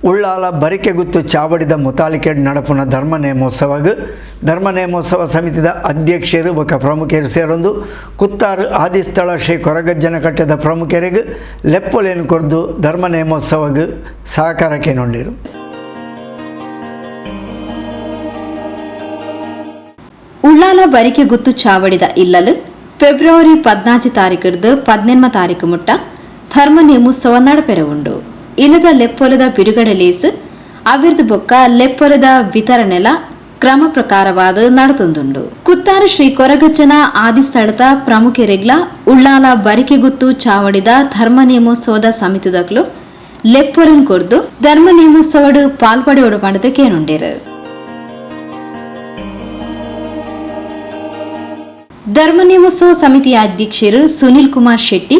ಉಳ್ಳಾಲ ಬರಿಕೆಗುತ್ತು ಚಾವಡಿದ ಮುತಾಲಿಕೆಡ್ ನಡಪುನ ಧರ್ಮ ನೇಮೋತ್ಸವಗ್ ಧರ್ಮ ನೇಮೋತ್ಸವ ಸಮಿತಿದ ಅಧ್ಯಕ್ಷರು ಬೊಕ್ಕ ಪ್ರಮುಖರು ಸೇರೊಂದು ಕುತ್ತಾರು ಆದಿಸ್ಥಳ ಶ್ರೀ ಕೊರಗಜ್ಜನ ಕಟ್ಟೆದ ಪ್ರಮುಖರಿಗೆ ಲೆಪ್ಪೊಲೆನ್ ಕೊರ್ದು ಧರ್ಮ ನೇಮೋತ್ಸವಗ್ ಸಹಕಾರಕ್ಕೆ ನೋಡಿರು. ಉಳ್ಳಾಲ ಬರಿಕೆ ಗುತ್ತು ಚಾವಡಿದ ಇಲ್ಲಲು ಫೆಬ್ರವರಿ 14 ತಾರೀಕಿಡ್ದು 18 ತಾರೀಕು ಮುಟ್ಟ ಧರ್ಮ ನೇಮೋತ್ಸವ ನಡಪೆರ ಉಂಡು. ಇಲ್ಲದ ಲೆಪ್ಪೊಲದ ಬಿಡುಗಡೆ ಲೇಸ್ ಅಭಿವೃದ್ಧಿ ಬೊಕ್ಕ ಲೆಪ್ಪೊಲದ ವಿತರಣೆಲ ಕ್ರಮ ಪ್ರಕಾರವಾದ ನಡತೊಂದುಂಡು. ಕುತ್ತಾರು ಶ್ರೀ ಕೊರಗಜ್ಜನ ಆದಿಸ್ಥಳದ ಪ್ರಮುಖರೆಗ್ಲ ಉಳ್ಳಾಲ ಬರಿಕೆಗುತ್ತು ಚಾವಡಿದ ಧರ್ಮ ನೇಮೋತ್ಸವದ ಸಮಿತಿದಕ್ಲು ಲೆಪ್ಪೊಲನ್ ಕೊರ್ದು ಧರ್ಮ ನೇಮೋತ್ಸವಡು ಪಾಲ್ಪಡೆಯೋಡು ಪಂಡದ ಕೇನುಂಡೇರು. ಧರ್ಮ ನೇಮೋತ್ಸವ ಸಮಿತಿಯ ಅಧ್ಯಕ್ಷರು ಸುನಿಲ್ ಕುಮಾರ್ ಶೆಟ್ಟಿ,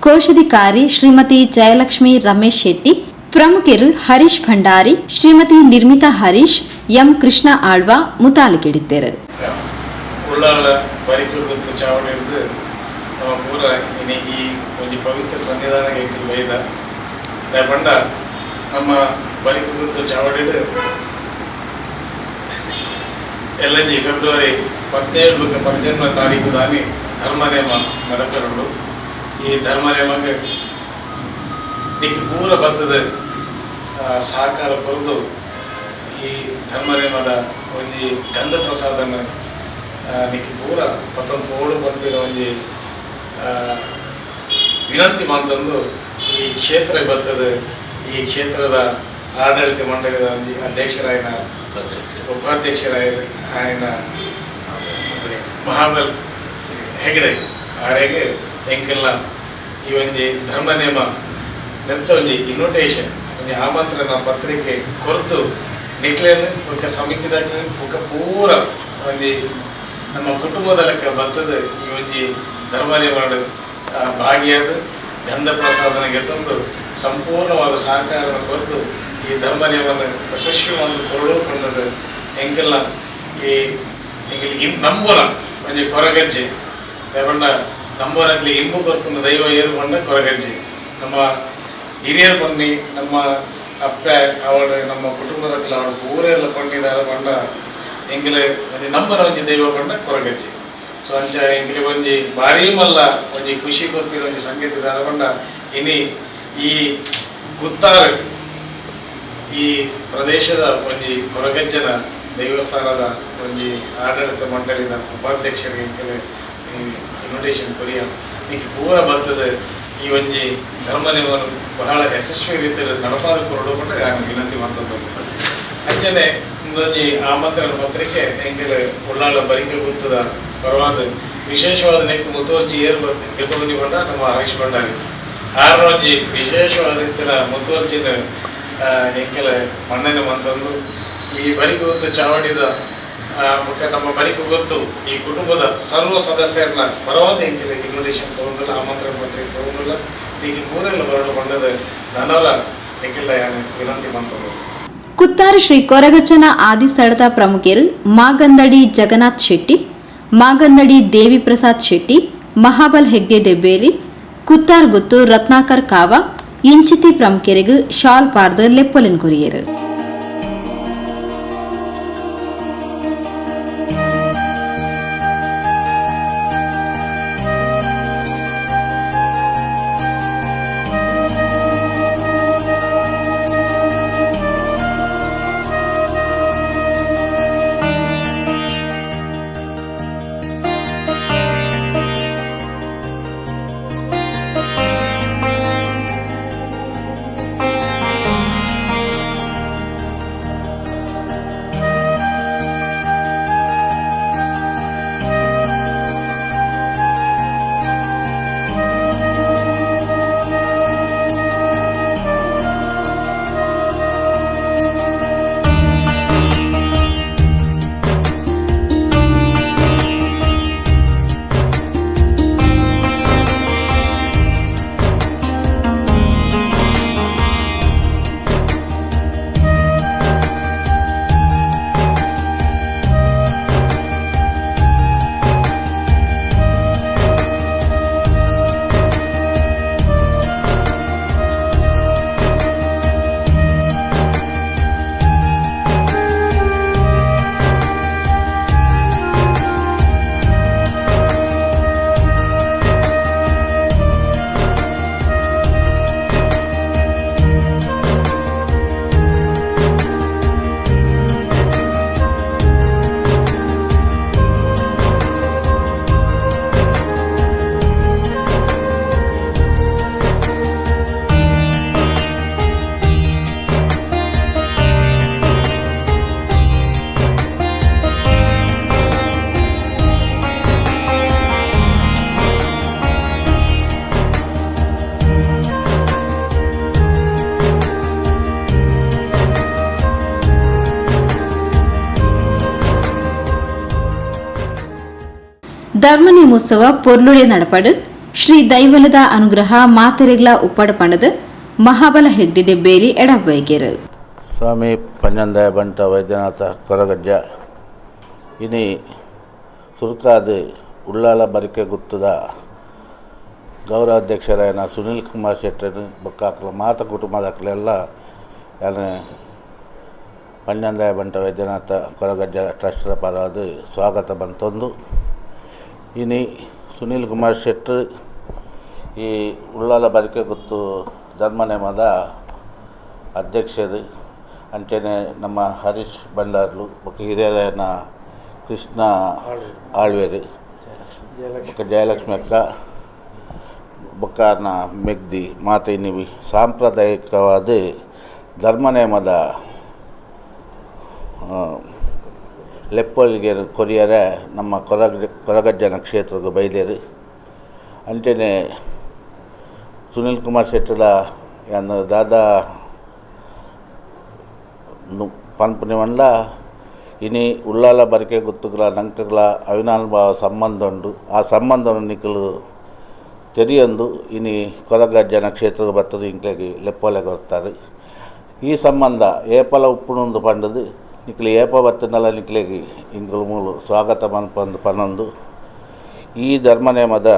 ಕೋಶಾಧಿಕಾರಿ ಶ್ರೀಮತಿ ಜಯಲಕ್ಷ್ಮಿ ರಮೇಶ್ ಶೆಟ್ಟಿ, ಪ್ರಮುಖರು ಹರೀಶ್ ಭಂಡಾರಿ, ಶ್ರೀಮತಿ ನಿರ್ಮಿತಾ ಹರೀಶ್, ಎಂ ಕೃಷ್ಣ ಆಳ್ವಾ ಮುತಾಲಿಕೆಡಿದ್ದರು. ಉಳ್ಳಾಲ ಬರಿಕೆ ಗುತ್ತು ಚಾವಡಿ ಹಿಡಿದು ನಮ್ಮ ಪೂರ ಇನಿ ಈ ಒಂಜಿ ಪವಿತ್ರ ಸನ್ನಿಧಾನ ಎಂಕುಲು ಬೈದ ಪಂಡ ನಮ್ಮ ಬರಿಕೆ ಗುತ್ತು ಚಾವಡಿಡ್ ಎಲ್ಲಂಜಿ ಫೆಬ್ರವರಿ 17 ಬೊಕ್ಕ 18ನೇ ತಾರೀಕು ದಾನಿ ಧರ್ಮ ನೇಮ ನಡಪರುಂಡು. ಈ ಧರ್ಮ ನೇಮಕ್ಕೆ ನಿಕ್ ಪೂರ ಬತ್ತದ ಸಹಕಾರ ಕೊರದು ಈ ಧರ್ಮ ನೇಮದ ಒಂಜಿ ಗಂಧ ಪ್ರಸಾದನ ನಿಕ್ ಪೂರ ಪತ್ತೊಂದು ಪೋಡು ಪನ್ಪಿನ ಒಂಜಿ ವಿನಂತಿ ಮಂತಂದು ಈ ಕ್ಷೇತ್ರ ಬರ್ತದೆ. ಈ ಕ್ಷೇತ್ರದ ಆಡಳಿತ ಮಂಡಳಿದ ಒಂಜಿ ಅಧ್ಯಕ್ಷರಾಯನ, ಉಪಾಧ್ಯಕ್ಷರಾಯ ఆయన ಮಹಾಬಲ್ ಹೆಗಡೆ ಆರೆಗೆ ಎಂಕೆಲ್ಲ ಈ ಒಂಜಿ ಧರ್ಮ ನೇಮ ನೆತ್ತ ಒಂಜಿ ಇನ್ವಿಟೇಷನ್, ಒಂಜಿ ಆಮಂತ್ರಣ ಪತ್ರಿಕೆ ಕೊರ್ದು ನಿಕ್ಲೇನ್ ಬೊಕ್ಕ ಸಮಿತಿದಾಕ್ಲೇನ್ ಬೊಕ್ಕ ಪೂರ ಒಂಜಿ ನಮ್ಮ ಕುಟುಂಬದ ಲೆಕ್ಕ ಬರ್ತದೆ. ಈ ಒಂಜಿ ಧರ್ಮ ನೇಮಡ್ ಭಾಗಿಯಾದ ಗಂಧ ಪ್ರಸಾದನ ಗೆತ್ತೊಂದು ಸಂಪೂರ್ಣವಾದ ಸಹಕಾರನ ಕೊರ್ದು ಈ ಧರ್ಮ ನೇಮನ ಯಶಸ್ವಿ ಒಂದು ಕೊರಡು ಪಂಡದು ಎಂಕೆಲ್ಲ ಈ ಎಂಕಲ್ ಇಂ ನಂಬುನ ಒಂಜಿ ಕೊರಗಜ್ಜೆ ಪಂಡ ನಂಬುನಕ್ಲಿ ಇಂಬು ಕೊರ್ಪುನ ದೈವ ಏರು ಪಂಡ ಕೊರಗಜ್ಜೆ. ನಮ್ಮ ಹಿರಿಯರು ಪನ್ನಿ, ನಮ್ಮ ಅಪ್ಪೆ ಅವಳು, ನಮ್ಮ ಕುಟುಂಬದಕ್ಲ ಅವಳು ಪೂರೆಲ್ಲ ಪಂಡಿದಾರ ಪಂಡ ಎಂಕಲೆ ಒಂಜಿ ನಂಬುನ ಒಂಜಿ ದೈವ ಪಂಡ ಕೊರಗಜ್ಜೆ. ಸೊ ಅಂಚ ಎಂಕಲೆ ಒಂಜಿ ಭಾರೀ ಮಲ್ಲ ಒಂಜಿ ಖುಷಿ ಕೊರ್ಪಿನ ಒಂಜಿ ಸಂಗೀತ ದಾದ ಪಂಡ ಇನಿ ಈ ಗುತ್ತಾರು ಈ ಪ್ರದೇಶದ ಒಂಜಿ ಕೊರಗಜ್ಜನ ದೇವಸ್ಥಾನದ ಒಂಜಿ ಆಡಳಿತ ಮಂಡಳಿದ ಉಪಾಧ್ಯಕ್ಷರಿಗೆ ಎಂಕಲೆ ಇನ್ವಿಟೇಷನ್ ಕೊರಿಯ ನಿಕ್ ಪೂರ ಬರ್ತದೆ. ಈ ಒಂಜಿ ಧರ್ಮ ನೇಮನು ಬಹಳ ಯಶಸ್ವಿ ರೀತಿಯಲ್ಲಿ ನಡಪಾದ ಕೊರಡು ಪಂಡ ನಾನು ವಿನಂತಿ ಮಾಡ್ತದ್ದು. ಅಂಚನೆ ಇಂದೊಂಜಿ ಆಮಂತ್ರಣ ಪತ್ರಿಕೆ ಎಂಕಲೆ ಉಳ್ಳಾಲ ಬರಿಕೆ ಗುತ್ತದ ಪರವಾದ ವಿಶೇಷವಾದ ನೆಕ್ಕು ಮುತುವರ್ಜಿ ಏರು ಗೆತೊಂದು ಪಂಡ ನಮ್ಮ ಹರೀಶ್ ಭಂಡಾರಿ ಆರ್ನೊಂಜಿ ವಿಶೇಷವಾದ ರೀತಿಯ ಮುತುವರ್ಜಿನ ಎಂಕೆಲ ಮನ್ನಣೆ ಮಂತಂದು ಈ ಬರಿಕು ಗೊತ್ತು ಚಾವಡಿದ ಬೊಕ್ಕ ನಮ್ಮ ಬರಿಕು ಗೊತ್ತು ಈ ಕುಟುಂಬದ ಸರ್ವ ಸದಸ್ಯರನ್ನ ಪರವಾದ ಎಂಕೆಲ ಇನ್ವಿಟೇಷನ್ ಕೊರೊಂದುಲ್ಲ, ಆಮಂತ್ರಣ ಪತ್ರಿಕೆ ಕೊರೊಂದುಲ್ಲ. ನಿಕ್ಲ್ ಪೂರೆಲ್ಲ ಬರಡು ಪಂಡದ ನನರ ಎಂಕೆಲ ಯಾನ್ ವಿನಂತಿ ಮಂತೊಂದು. ಕುತ್ತಾರು ಶ್ರೀ ಕೊರಗಜ್ಜನ ಆದಿಸ್ಥಳದ ಪ್ರಮುಖರು ಮಾಗಂದಡಿ ಜಗನ್ನಾಥ್ ಶೆಟ್ಟಿ, ಮಾಗಂದಡಿ ದೇವಿ ಪ್ರಸಾದ್ ಶೆಟ್ಟಿ, ಮಹಾಬಲ್ ಹೆಗ್ಡೆ ದೆಬ್ಬೇರಿ, ಕುತ್ತಾರ್ ಗುತ್ತು ರತ್ನಾಕರ್ ಕಾವ ಇಂಚಿತಿ ಪ್ರಮುಖರಿಗೆ ಶಾಲ್ ಪಾರ್ದ ಲೆಪ್ಪೊಲೆನ್ ಕೊರಿಯರು. ಧರ್ಮ ನೇಮೋತ್ಸವ ಪೊರ್ಲುಡೆ ನಡಪಡು ಶ್ರೀ ದೈವಲದ ಅನುಗ್ರಹ ಮಾತೆರೆಗ್ಲ ಉಪ್ಪಡ ಪಂಡದು ಮಹಾಬಲ ಹೆಗ್ಡೆ ಬೇಲಿ ಎಡಬೈಗೆರು. ಸ್ವಾಮಿ ಪಂಜಂದಾಯ ಬಂಟ ವೈದ್ಯನಾಥ ಕೊರಗಜ್ಜ ಇನಿ ಸುರ್ಕಾದ್ ಉಳ್ಳಾಲ ಬರಿಕೆ ಗುತ್ತದ ಗೌರವಾಧ್ಯಕ್ಷರಾಯನ ಸುನಿಲ್ ಕುಮಾರ್ ಶೆಟ್ಟರ್ ಬೊಕ್ಕ ಮಾತ ಕುಟುಂಬದಕ್ಲೆಲ್ಲ ಯಾನ್ ಪಂಜಂದಾಯ ಬಂಟ ವೈದ್ಯನಾಥ ಕೊರಗಜ್ಜ ಟ್ರಸ್ಟ್ರ ಪರವಾದ್ ಸ್ವಾಗತ ಬಂತೊಂದು. ಇನಿ ಸುನಿಲ್ ಕುಮಾರ್ ಶೆಟ್ಟರ್ ಈ ಉಳ್ಳಾಲ ಬರಿಕೆ ಗುತ್ತು ಧರ್ಮ ನೇಮದ ಅಧ್ಯಕ್ಷರು, ಅಂಚನೆ ನಮ್ಮ ಹರೀಶ್ ಭಂಡಾರ್ಲು ಬೊಕ್ಕ ಹಿರಿಯರಾಯನ ಕೃಷ್ಣ ಆಳ್ವೇರು ಬೊಕ್ಕ ಜಯಲಕ್ಷ್ಮಿ ಅಕ್ಕ ಬೊಕ್ಕಾರ್ನ ಮೆಗ್ದಿ ಮಾತ ಇನ್ನಿವಿ ಸಾಂಪ್ರದಾಯಿಕವಾದ ಧರ್ಮ ನೇಮದ ಲೆಪ್ಪೊಲಿಗೆ ಕೊರಿಯರೆ ನಮ್ಮ ಕೊರಗಜ್ಜನ ಕ್ಷೇತ್ರಕ್ಕೆ ಬೈದೇರು. ಅಂಚನೆ ಸುನಿಲ್ ಕುಮಾರ್ ಶೆಟ್ಟರ ಯಾನ್ ದಾದಾ ಪನ್ಪುನಿವಂಡ ಇನಿ ಉಳ್ಳಾಲ ಬರಿಕೆ ಗುತ್ತುಗಳ ನಂಕಗಳ ಅವಿನಾನುಭಾವ ಸಂಬಂಧ ಉಂಡು. ಆ ಸಂಬಂಧವನ್ನು ನಿಕ್ಕಲು ತೆರಿಯೊಂದು ಇನಿ ಕೊರಗಜ್ಜನ ಕ್ಷೇತ್ರಕ್ಕೆ ಬರ್ತದೆ ಇಂಕ್ಲೆಗ್ ಲೆಪ್ಪೋಲೆ ಕೊರ್ತಾರೆ. ಈ ಸಂಬಂಧ ಏಪಲ ಉಪ್ಪುನೊಂದು ಪಂಡದು ನಿಕ್ಲು ಏಪ ಬತ್ತನಲ ನಿಕ್ಲೆಗ್ ಇಂಕುಲು ಮೂಲು ಸ್ವಾಗತ ಮನ್ಪೊಂದು ಪನ್ನೊಂದು ಈ ಧರ್ಮ ನೇಮದ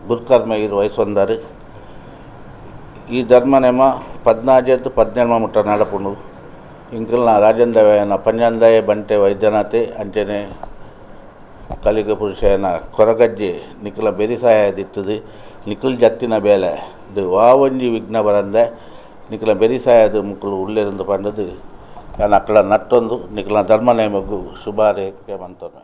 ಗುರುಕರ್ಮ ಇರು ವಯಸ್ಸೊಂದರು. ಈ ಧರ್ಮ ನೇಮ 14 17 ಮುಟ್ಟ ನಡಪುಂಡು. ಇಂಕಲ್ನ ರಾಜೇಂದ್ರನ ಪಂಜಂದಾಯ ಬಂಟೆ ವೈದ್ಯನಾಥೆ ಅಂಚನೆ ಕಲಿಗ ಪುರುಷನ ಕೊರಗಜ್ಜೆ ನಿಖಲ ಬೆರಿಸಾಯ ದಿತ್ತದು ನಿಖಲ್ ಜತ್ತಿನ ಬೇಲೆ ಇದು ವಾವಂಜಿ ವಿಘ್ನ ಬರಂದೆ ನಿಖಲ ಬೆರಿಸಾಯದ ಮುಕ್ಕಳು ಉಳ್ಳೆರಂದು ಪಂಡದು ನಾನು ಅಕ್ಕಳ ನಟ್ಟೊಂದು ನಿಖಲ ಧರ್ಮ ನೇಮಗೂ ಶುಭಾರೈಕೆ ಮಂತೊನ್ವೆ.